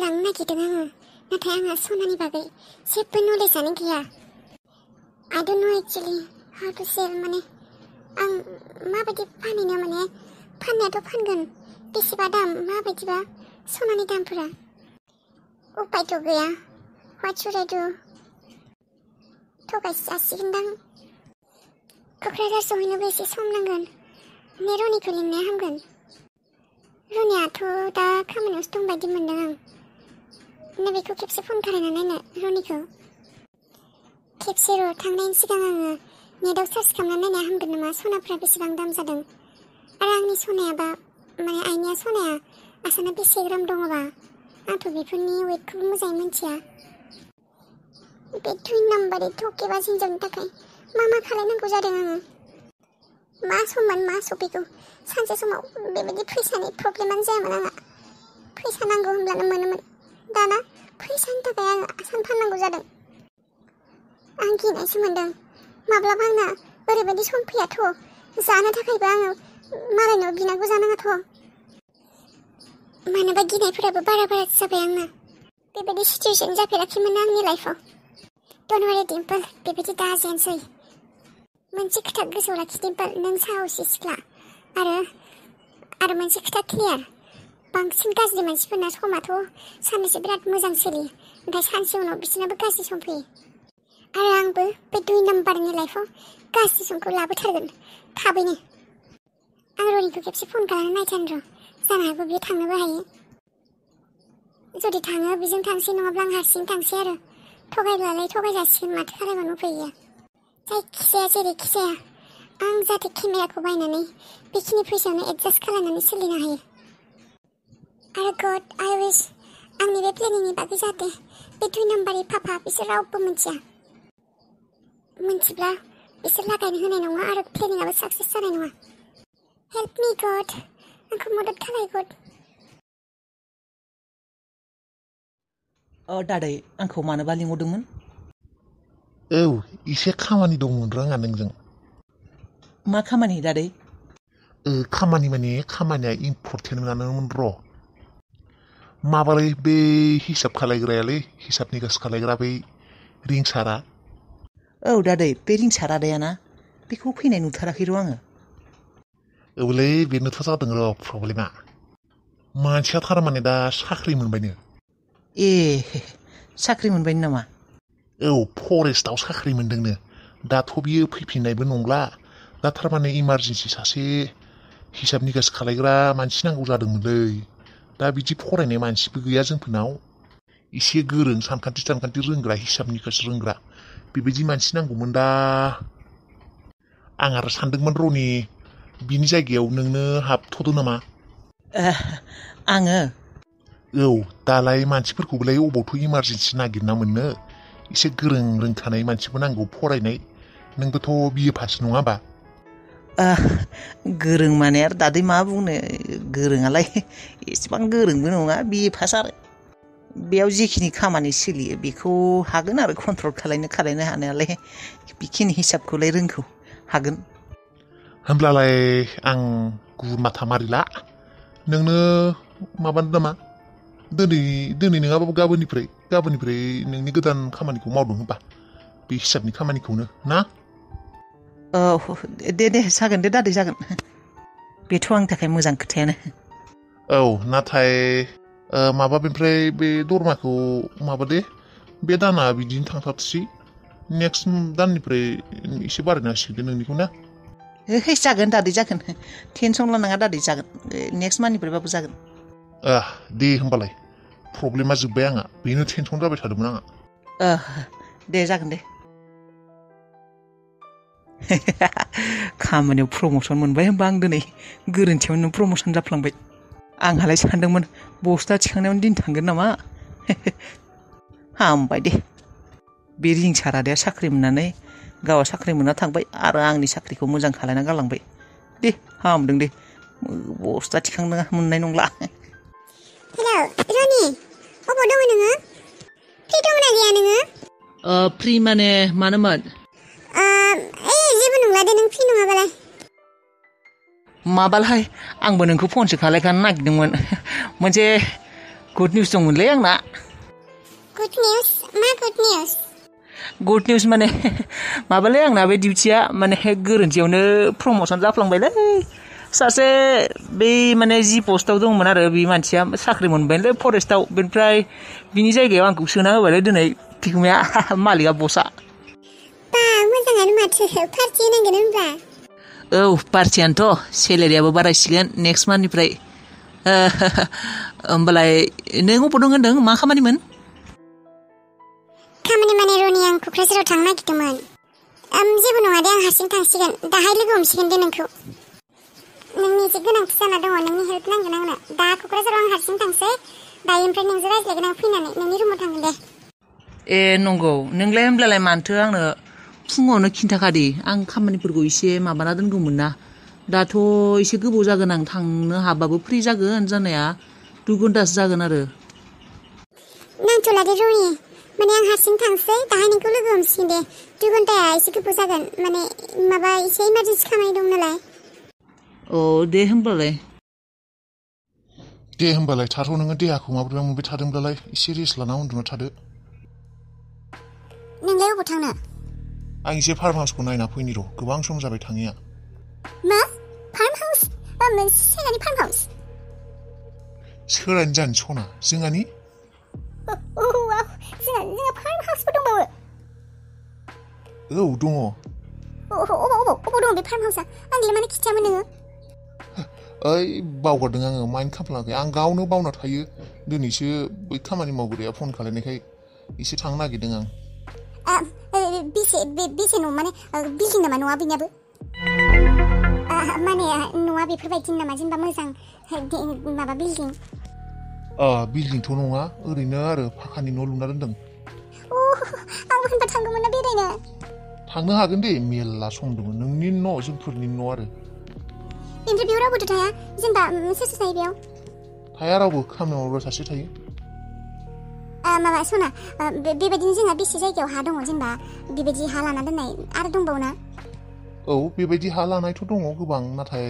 लांनो नागिरदों आङो नाथाय आंहा सनानि बागै जेबो नलेजआनो गैया I don't know actually how to sell माने आं माबायदि फानहैनो माने फाननायाथ' फानगोन बेसेबा दाम माबायदिबा सनानि दामफोरा उपायथ' गैया what should I do थगायसो जासिगोनदां क'क्राझार सहैनोबो एसे सम नांगोन रनिखौ लिंनाया हामगोन रनियाथ' दा खामानियावसो दं बायदि मोनदों आं नैबेखौ खेबसे फन खालायना नायनो रनिखौ खेबसे र' थांनायनि सिगां आङो नेटआव सार्च खालामना नायनाया हामगोन नामा सनाफ्रा बेसेबां दाम जादों आरो आंनि सनायाबा माने आइनिया सनाया आसाना बेसे ग्राम दङबा आंथ' बेफोरनि वेटखौबो मोजाङै मिथिया बे 2 नाम्बारनि थकेबा हिनजावनि थाखाय मा खालायनांगौ जादों आङो मा सममोन मा सफैगौ सानसे समाव बेबायदि फैसानि प्रब्लेमानो जायामोन आंहा फैसा नांगौ होनब्लानो मोनोमोन दाना फैसानि थाखाय आङो आसान फाननांगौ जादों आं गिनायसो मोनदों माब्लाबा आंना ओरैबायदि सम फैयाथ' जानो थाखायबो आङो मालायनाव बिनांगौ जानाङाथ' मानोबा गिनायफोराबो बारा जाबाय आंना बेबायदि सिचुवेसन जाफेराखैमोन आंनि लाइफआव डन्ट वरी डिम्पल बेबायदि दाजेनसै मोनसे खोथा गोसोआव लाखि डिम्पल नों साहसि सिख्ला आरो मोनसे खोथा क्लियार बांसिन गाज्रि मानसिफोरना समाथ' साननैसो बिराद मोजां सोलियो नाथाय सानसे उनाव बिसोरनाबो गाज्रि सम फैयो आरो आंबो बे 2 नाम्बारनि लाइफआव गाज्रि समखौ लाबोथारगोन थाबैनो आं रनिखौ खेबसे फन खालामना नायथान र' जानो हागौ बियो थांनोबो हायो जुदि थाङो बिजों थांसै नङाब्ला आं हारसिं थांसै आरो थगायब्लालाय थगायजासिगोन माथो खालामबानो उफाय गैया जायखिजाया जेरैखि जाया आं जाहाथे केमेराखौ बायनानै बेखिनि फैसायावनो एडजास्ट खालामनानै सोलिनो हायो आरो गड आइ विश आंनि बे प्लेनिंनि बागै जाहाथे बे 2 नाम्बारनि पापा बिसोर रावबो मिथिब्ला बिसोर लागायनो होनाय नङा आरो प्लेनिंआबो साक्सेस जानाय नङा हेल्प मी गड आंखौ मदद खालाय गड दादै आंखौ मानोबा लिंहरदोंमोन औ एसे खामानि दंमोन आंहा नोंजों मा खामानि दादै खामानि माने खामानिया इम्परटेन्टमोन र' माबालै बे हिसाब खालायग्रायालै हिसाब निकास खालायग्रा बै रिंसारा औ दादै बे रिंसार आदायाना बेखौ फैनाय नुथाराखै र' आङो औलै बेनोथ' जादों र' प्रब्लेमा मानसिया थारमाने दा साख्रि मोनबायनो ए साख्रि मोनबायनो नामा औ फरेस्टआव साख्रि मोनदोंनो दाथ' बियो फैफिननायबो नंला दा थारमाने इमारजेन्सि सासे हिसाब निकास खालायग्रा मानसि नांगौ जादोंमोनलै दा बिदि फरायनाय मानसिबो गैया जोंफोरनाव एसे गोरों सानखान्थि रोंग्रा हिसाब निकास रोंग्रा बेबायदि मानसि नांगौमोन दा आं आरो सानदोंमोन रनि बिनि जायगायाव नोंनो हाबथ'दो नामा आङो औ दालाय मानसिफोरखौलाय अबावथ' इमारजेन्सि नागिरना मोननो एसे गोरों रोंखानाय मानसिबो नांगौ फरायनाय नोंबोथ' बिए पास नङाबा गोरों माने आरो दादै मा बुंनो गोरोङालाय एसेबां गोरोंबो नङा बिए पास आरो बेयाव जिखिनि खामानि सोलियो बेखौ हागोन आरो कन्ट्रल खालायनो हानायालाय बेखिनि हिसाबखौलाय रोंगौ हागोन होमब्लालाय आं गुबुन माथा मारिला नोंनो माबानो नामा दिनै नङाबाबो गाबोननिफ्राय नोंनि गोदान खामानिखौ मावदों होनबा बे हिसाबनि खामानिखौनो ना औ दे जागोन दे दादै जागोन बेथ' आंनि थाखाय मोजां खोथायानो औ नाथाय माबानिफ्राय बे दरमाखौ माबादे बे दाना बिदिनो थांथारसै नेक्स्ट दाननिफ्राय एसे बारायना होसिगोन नोंनिखौ ना जागोन दादै जागोन टेनसन लानाङा दादै जागोन नेक्स्ट मान्थनिफ्रायबाबो जागोन दे होमबालाय प्रब्लेमा जोब्बाय आंहा बेनो टेनसन जाबाय थादोंमोन आंहा दे जागोन दे खामानियाव प्रम'सन मोनबाय होनबा आं दिनै गोरोन्थियावनो प्रम'सन जाफ्लांबाय आंहालाय सानदोंमोन बस्ता थिखांनायावनो दिन थांगोन नामा हामबाय दे बे रिंसार आदाया साख्रि मोननानै गावहा साख्रि मोनना थांबाय आरो आंनि साख्रिखौ मोजां खालायना गालांबाय दे हामदों दे बस्ता थिखांनो मोननाय नंला हेलौ रनि अबाव दङ नोङो फ्रि दंना गैया नोङो फ्रि माने मानोमोन जेबो नंला दे नों फ्रि नङाबालाय माबालाय आंबो नोंखौ फनसो खालायखानो नागिरदोंमोन मोनसे गुड निउस दंमोनलै आंना गुड निउस मा गुड निउस गुड निउस माने माबालै आंना बे डिउटिया माने गोरोन्थियावनो प्रमोशन जाफ्लांबायलै सासे बे माने जि पस्टआव दंमोन आरो बे मानसिया साख्रि मोनबायलै फरेस्टआव बेनिफ्राय बिनि जायगायाव आंखौ सोना होबायलै दिनै बिगुमाया मालिकआ बसआ बा मोजाङानो माथो पार्टि नांगोन होनब्ला औ पार्टियानोथ' सेलारियाबो बारायसिगोन नेक्स्ट मान्थनिफ्राय होमबालाय नों अबाव दं होनदों मा खामानिमोन खामानि माने रनि आं क'क्राझाराव थांनो नागिरदोंमोन जेबो नङा दे आं हारसिं थांसिगोन दाहाय लोगो हमसिगोन दे नोंखौ नोंनि एसे गोनांथि जाना दङ नोंनि हेल्प नांगोन आंनो दा क'क्राझाराव आं हारसिं थांसै दायोनिफ्राय नोंजों रायज्लायगोन आं फैनानै नोंनि रुमाव थांगोन दे ए नंगौ नोंलाय होमब्लालाय मानोथो आंनो फुङावनो खिन्थाखादि आं खामानिफोरखौ एसे माबाना दोनगौमोन ना दाथ' एसे गोबाव जागोन आं थांनो हाबाबो फ्रि जागोन जानाया 2 घन्टासो जागोन आरो नांथ'ला दे रनि माने आं हारसिं थांसै दाहाय नोंखौ लोगो हमसिगोन दे 2 घन्टाया एसे गोबाव जागोन माने माबा एसे इमारजेन्सि खामानि दं नालाय औ दे होमबालाय थाथ' नोङो देहाखौ माबोरैबा मोनबाय थादोंब्लालाय एसे रेस्ट लाना उन्दुना थादो नोंलाय अबाव थांनो आं एसे फार्म हाउसखौ नायना फैनि र' गोबां सम जाबाय थाङिया मा फार्म हाउस सोरहानि फार्म हाउस सोरानि जानो सना जोंहानि जोंहा फार्म हाउसबो दंबावो औ दङ अबाव दं बे फार्म हाउसआ आंलाय माने खिथायामोन नोङो ओइ बावगारदों आङो माइन्ड खालामाखै आं गावनो बावना थायो दिनैसो बै खामानि मावग्राया फन खालायनायखाय एसे थांनो नागिरदों आं बेसे न' माने बिल्डिं नामा न'आ बेनियाबो माने न'आ बेफोरबायदि नामा जेनेबा मोजां माबा बिल्डिं बिल्डिंथ' नङा ओरैनो आरो फाखानि न' लुना दोनदों आंबो होनबा थांगौमोन ना बेरायनो थांनो हागोन दे मेल्ला सम दङ नोंनि न' जोंफोरनि न' आरो बेनिफ्राय बेयाव रावबोथ' थाया जेनेबा सोर थायो बेयाव थाया रावबो खामानि मावग्रा सासे थायो माबा सना बेबायदिनो जोंहा बेसे जायगायाव हा दङ जेनेबा बेबायदि हा लाना दोननाय आरो दंबावो ना औ बेबायदि हा लानायथ' दङ गोबां नाथाय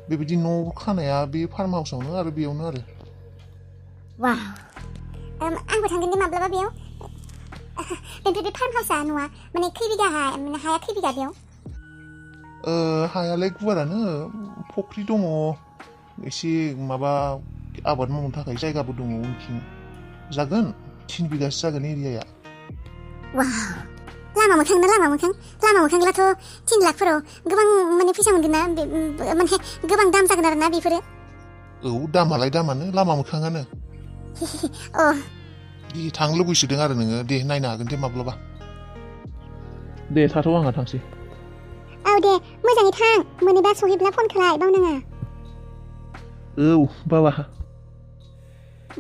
बेबायदि न' खानाया बे फार्म हाउसावनो आरो बेयावनो आरो वाव आंबो थांगोन दे माब्लाबा बेयाव बेनिफ्राय बे फार्म हाउसा न'आ माने खै बिगा हाया खै बिगा बेयाव हायालाय गुवारानो फुख्रि दङ एसे माबा आबाद मावनो थाखाय जायगाबो दङ उनथिं जागोन 3 बिगासो जागोन एरियाया वाव लामा मोखांब्लाथ' 3 लाखफोराव गोबां माने फैसा मोनगोन ना माने गोबां दाम जागोन आरो ना बेफोरो औ दामानो लामा मोखाङानो दे थांनो लुबैसोदों आरो नोङो दे नायनो हागोन दे माब्लाबा दे थाथ' आंहा थांसै औ दे मोजाङै थां मोनोबा सहैब्ला फन खालाय बावनाङा औ बाबा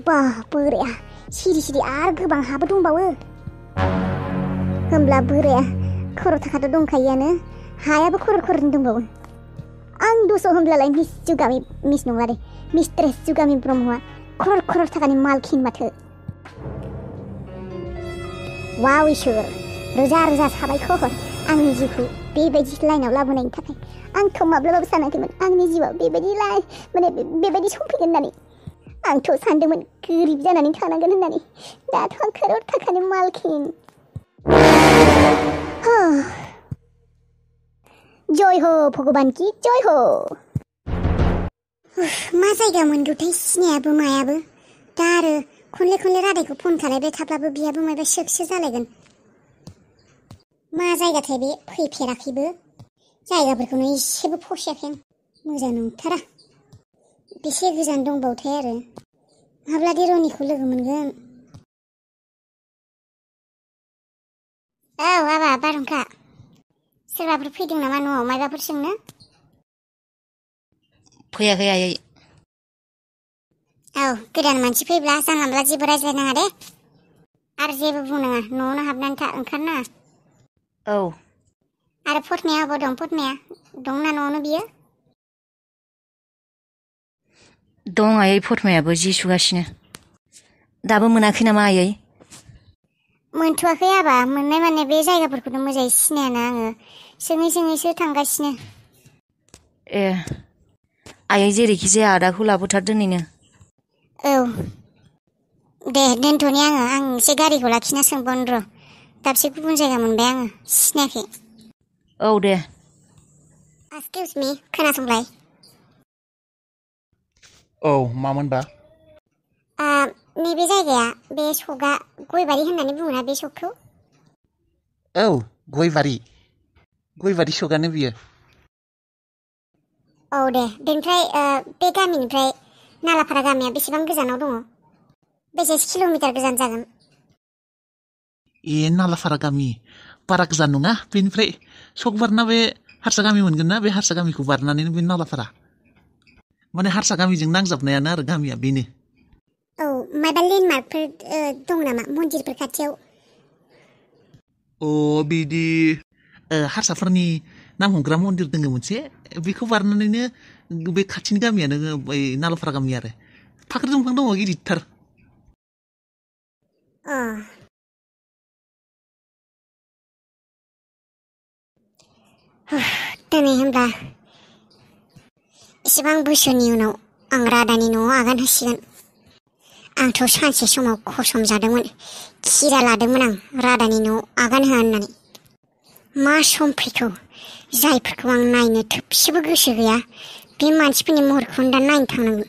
बा बोराया सिरि आरो गोबां हाबो दंबावो होमब्ला बोराया खर' थाखाथ' दंखायोआनो हायाबो खर' दंबावो आं दस' होमब्लालाय मिस नङा दे मिस्ट्रेस जुगामि ब्रह्मआ खर' थाखानि मालखिन माथो वाव इसोर रोजा साबायखर आंनि जिउखौ बेबायदि लाइनाव लाबोनायनि थाखाय आंथ' माब्लाबाबो सानाखैमोन आंनि जिउआव बेबायदि माने बेबायदि सम फैगोन होननानै आंथ' सानदोंमोन गोरिब जानानै थानांगोन होननानै दाथ' आं खर' थाखानि मालखिन जय हो भगबान की जय हो मा जायगा मोनगौथाय सिनायाबो मायाबो दा आरो खनले रादायखौ फन खालायबाय थाब्लाबो बियाबो मायबा सोकसो जालायगोन मा जायगाथाय बे फैफेराखैबो जायगाफोरखौनो एसेबो फसायाखै आं मोजां नंथारा बेसे गोजान दंबावथाय आरो माब्ला दे रनिखौ लोगो मोनगोन औ आबा बारहुंखा सोरबाफोर फैदों नामा न'आव मायबाफोर सोंनो फैयाखै आयै औ गोदान मानसि फैब्ला जानला मोनला जेबो रायज्लायनाङा दे आरो जेबो बुंनाङा न'आवनो हाबनानै ओंखारनाङा औ आरो फटमाया अबाव दं फटमाया दंना न'आवनो बियो दं आयै फटमायाबो जि सुगासिनो दाबो मोनाखै नामा आयै मोनथ'वाखै आबा मोननाय माने बे जायगाफोरखौनो मोजाङै सिनायाना आङो सोङैसो थांगासिनो ए आयै जेरैखि जाया आदाखौ लाबोथार दोनैनो औ दे दोनथ'नि आं एसे गारिखौ लाखिना सोंबावनो र' दाबसे गुबुन जायगा मोनबाय आङो सिनायाखै औ दे एक्सकिउज मी खोनासंलाय औ मामोनबा नैबे जायगाया बे सकआ गयबारि होननानै बुङोना बे सकखौ औ गयबारि सकआनो बियो औ दे बेनिफ्राय बे गामिनिफ्राय नालाफारा गामिया बेसेबां गोजानाव दङ बेसेसो किल'मिटार गोजान जागोन ए नालाफारा गामि बारा गोजान नङा बेनिफ्राय सक बारना बे हारसा गामि मोनगोन ना बे हारसा गामिखौ बारनानैनो बे नालाफारा माने हारसा गामिजों नांजाबनायानो आरो गामिया बेनो औ माबा लेन्डमार्कफोर दं नामा मन्दिरफोर खाथियाव अ बिदि हारसाफोरनि नाम हमग्रा मन्दिर दङ मोनसे बेखौ बारनानैनो बे खाथिनि गामियानो बै नालाफारा गामि आरो फाख्रि दंफां दङ गिदिरथार दिनै होनब्ला एसेबां बोसोरनि उनाव आं रादानि न'आव आगान होसिगोन आंथ' सानसे समाव खसम जादोंमोन खिरा लादोंमोन आं रादानि न'आव आगान होआ होननानै मा सम फैखौ जायफोरखौ आं नायनो थोबसेबो गोसो गैया बे मानसिफोरनि महरखौनो दा नायनो थांनांगोन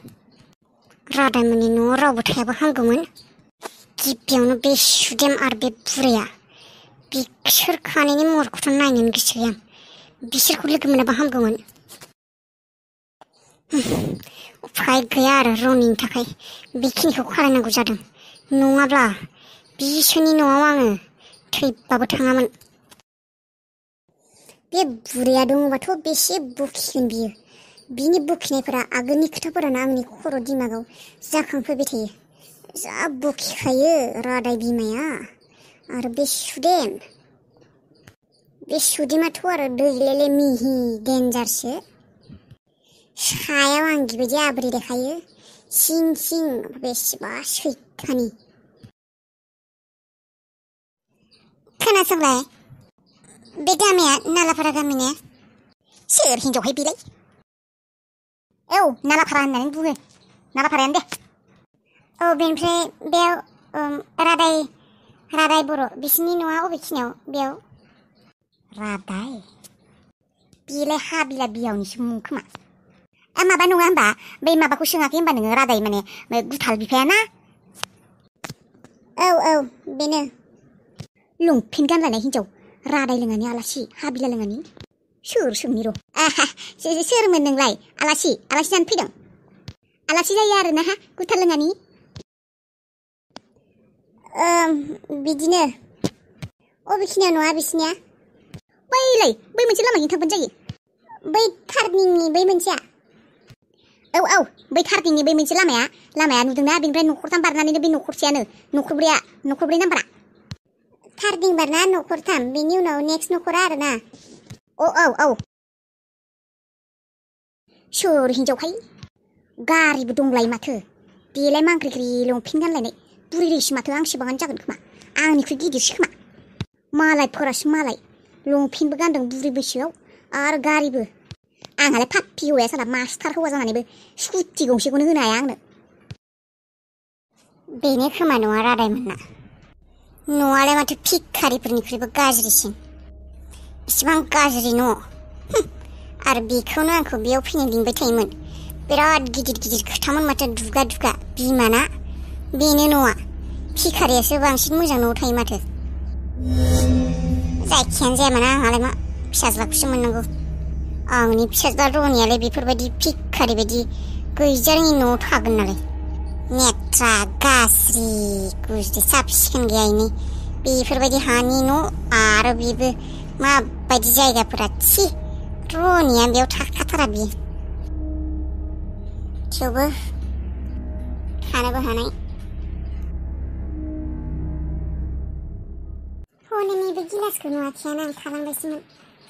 रादामोननि न'आव रावबो थायाबा हामगौमोन गिबियावनो बे सुदेम आरो बे बुरैया बिसोर खानैनि महरखौथ' नायनोनो गोसो गैया बिसोरखौ लोगो मोनाबा हामगौमोन उफाय गैया आरो रनिनि थाखाय बेखिनिखौ खालायनांगौ जादों नङाब्ला बिसोरनि न'आव आङो थैबाबो थाङामोन बे बुरैया दङबाथ' बेसे बखिगोन बियो बिनि बखिनायफोरा आगोलनि खोथाफोरानो आंनि खर' दिमागाव जाखांफैबाय थायो जा बखिखायो रादाय बिमाया आरो बे सुदेमाथ' आरो दैलेले मिहि देन्जारसो सायाव आंगि बायदि आब्रि देखायो सिं सिं बेसेबा सैखानि खोनासंलाय बे गामिया नालाफारा गामिने सोर हिनजावहाय बेलाय औ नालाफारा होननानै बुङो नालाफारायानो दे औ बेनिफ्राय बेयाव रादाय बर' बिसिनि न'आ अबेखिनियाव बेयाव रादाय बेलाय हाबिला बियावनिसो मुं खोमा माबा नङा होनबा बै माबाखौ सोङाखै होनबा नोङो रादाय माने गुथाल बिफाया ना औ बेनो लंपेन्ट गानलायनाय हिनजाव रादाय लोङानि आलासि हाबिला लोङानि सोर सोंनि र' सोरमोन नोंलाय आलासि जानो फैदों आलासि जायो आरो ना गुथाल लोङानि बिदिनो अबेखिनियाव नङा बिसिनिया बै मोनसे लामाजों थांबानो जायो बै थार्निंनि बै मोनसेया औ बै थार्निंनि बै मोनसे लामाया नुदोंना बेनिफ्राय न'खरथाम बारनानैनो बे न'खरसेयानो न'खरब्रै नाम्बारा थार्निं बारना न'खरथाम बेनि उनाव नेक्स्ट न'खरा आरो ना औ सोर हिनजावखाय गारिबो दंलाय माथो बेलाय मांख्रिख्रि लंपेन्ट गानलायनाय बुरै रैसो माथो आंसिबाङानो जागोन खोमा आंनिख्रुइ गिदिरसो खोमा मालायफोरासो मालाय लंपेन्टबो गानदों बुरै बैसोआव आरो गारिबो आंहालाय पाप्पि हौवाया साला मास्टार हौवा जानानैबो स्कुटि गंसेखौनो होनो हाया आंनो बेनो खोमा न'आ रादायमोनना न'आलाय माथो भिखारिफोरनिख्रुइबो गाज्रिसिन इसिबां गाज्रि न' आरो बेखौनो आंखौ बेयाव फैनो लिंबाय थायोमोन बिराद गिदिर खोथामोन माथो दुगा बिमाना बेनो न'आ भिखारियासो बांसिन मोजां न'आव थायो माथो जायखियानो जाया माना आंहालाय मा फिसाज्लाखौसो मोननांगौ आंनि फिसाज्ला रनियालाय बेफोरबायदि भिखारि बायदि गैजारोङि न'आव थागोन नालाय नेट्रा गाज्रि गुज्रि साब सिखोन गैया इनि बेफोरबायदि हानि न' आरो बेबो माबायदि जायगाफोरा थि रनिया बेयाव थाखाथारा बियो थेवबो थानोबो हानाय हनैनि बे गिलासखौ नुवाखैयानो आं थालांबायसोमोन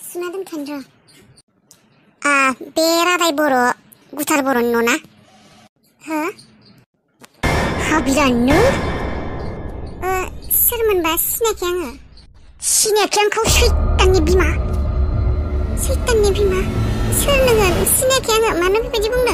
सुना दोनखानो र' बे रादाय बर' गुथाल बर'नि न' ना हो हाबिला नों सोरमोनबा सिनायाखै आंखौ सैताननि बिमा सोर नोङो सिनायाखै आङो मानो बेबायदि बुंनो